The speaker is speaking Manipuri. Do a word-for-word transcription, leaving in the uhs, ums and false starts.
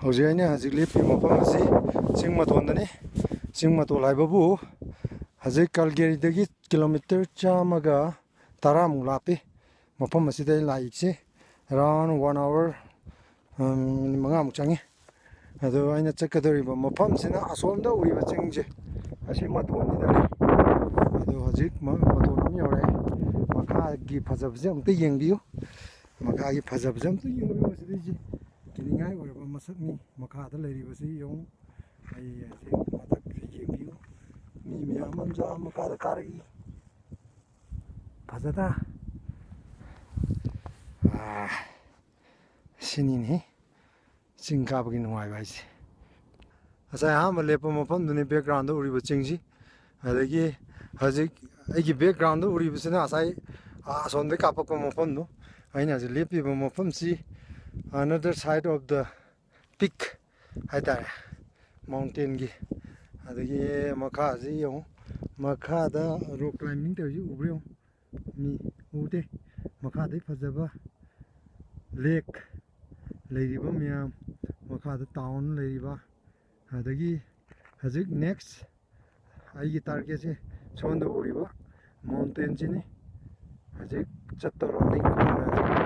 ꯍꯧꯖꯤꯛ ꯑꯩꯅ ꯍꯧꯖꯤꯛ ꯂꯦꯞꯄꯤꯕ ꯃꯐꯝ ꯑꯁꯤ ꯆꯤꯡ ꯃꯇꯣꯟꯗꯅꯤ꯫ ꯆꯤꯡ ꯃꯇꯣꯟ ꯍꯥꯏꯕꯕꯨ ꯍꯧꯖꯤꯛ ꯀꯜꯒꯦꯔꯤꯗꯒꯤ ꯀꯤꯂꯣꯃꯤꯇꯔ ꯆꯥꯝꯃꯒ ꯇꯔꯥꯃꯨꯛ ꯂꯥꯞꯄꯤ꯫ ꯃꯐꯝ ꯑꯁꯤꯗ ꯑꯩ ꯂꯥꯛꯏꯁꯦ around one hour, ꯎꯝ, ꯃꯤꯅꯤꯠ ꯃꯉꯥꯃꯨꯛ ꯆꯪꯉꯤ꯫ ꯑꯗꯣ ꯑꯩꯅ ꯆꯠꯀꯗꯧꯔꯤꯕ ꯃꯐꯝꯁꯤꯅ ꯑꯁꯣꯝꯗ ꯎꯔꯤꯕ ꯆꯤꯡꯁꯦ, ꯑꯁꯤ ꯃꯇꯣꯟꯁꯤꯗꯅꯤ꯫ ꯑꯗꯣ ꯍꯧꯖꯤꯛ ꯃ-, ꯃꯇꯣꯟ ꯑꯃ ꯌꯧꯔꯛꯑꯦ꯫ ꯃꯈꯥꯒꯤ ꯐꯖꯕꯁꯦ ꯑꯃꯨꯛꯇ ꯌꯦꯡꯕꯤꯌꯨ꯫ ꯃꯈꯥꯒꯤ ꯐꯖꯕꯁꯦ ꯑꯃꯨꯛꯇ ꯌꯦꯡꯕꯤꯌꯨ꯫ ꯃꯁꯤꯗꯩꯁꯦ ꯀꯤꯅꯤꯡꯉꯥꯏ ꯑꯣꯏꯔꯕ ꯃꯁꯛꯅꯤ꯫ ꯃꯈꯥꯗ ꯂꯩꯔꯤꯕꯁꯤ ꯌꯦꯡꯉꯨ꯫ ꯑꯩ ꯍꯧꯖꯤꯛ ꯃꯊꯛꯁꯤ ꯌꯦꯡꯕꯤꯌꯨ꯫ ꯃꯤ ꯃꯌꯥꯝ ꯑꯃꯁꯨ ꯑꯥ ꯃꯈꯥꯗ ꯀꯥꯔꯛꯏ꯫ ꯐꯖꯗ꯫ ꯑꯥ, ꯁꯤꯅꯤꯅꯦ ꯆꯤꯡ ꯀꯥꯕꯒꯤ ꯅꯨꯡꯉꯥꯏꯕ ꯍꯥꯏꯁꯦ꯫ ꯉꯁꯥꯏ ꯑꯍꯥꯟꯕ ꯂꯦꯞꯄ ꯃꯐꯝꯗꯨꯅꯤ background ꯎꯔꯤꯕ ꯆꯤꯡꯁꯤ꯫ ꯑꯗꯒꯤ ꯍꯧꯖꯤꯛ ꯑꯩꯒꯤ background ꯎꯔꯤꯕꯁꯤꯅ ꯉꯁꯥꯏ, ꯑꯥ, ꯑꯁꯣꯝꯗꯒꯤ ꯀꯥꯞꯄꯛꯄ ꯃꯐꯝꯗꯨ꯫ ꯑꯩꯅ ꯍꯧꯖꯤꯛ ꯂꯦꯞꯄꯤꯕ ꯃꯐꯝꯁꯤ another side of the peak ꯍꯥꯏꯇꯥꯔꯦ, mountainꯒꯤ꯫ ꯑꯗꯒꯤ ꯃꯈꯥꯁꯤ ꯌꯦꯡꯉꯨ, ꯃꯈꯥꯗ rock climbing ꯇꯧꯔꯤꯁꯤ ꯎꯕ꯭ꯔꯥ ꯌꯦꯡꯉꯨ꯫ ꯃꯤ ꯎꯗꯦ꯫ ꯃꯈꯥꯗꯩ ꯐꯖꯕ lake ꯂꯩꯔꯤꯕ ꯃꯌꯥꯝ, ꯃꯈꯥꯗ town ꯂꯩꯔꯤꯕ, ꯑꯗꯒꯤ ꯍꯧꯖꯤꯛ next ꯑꯩꯒꯤ targetꯁꯦ ꯁꯣꯝꯗ ꯎꯔꯤꯕ mountainꯁꯤꯅꯤ꯫ ꯍꯧꯖꯤꯛ ꯆꯠꯇꯧꯔꯕꯅꯤ꯫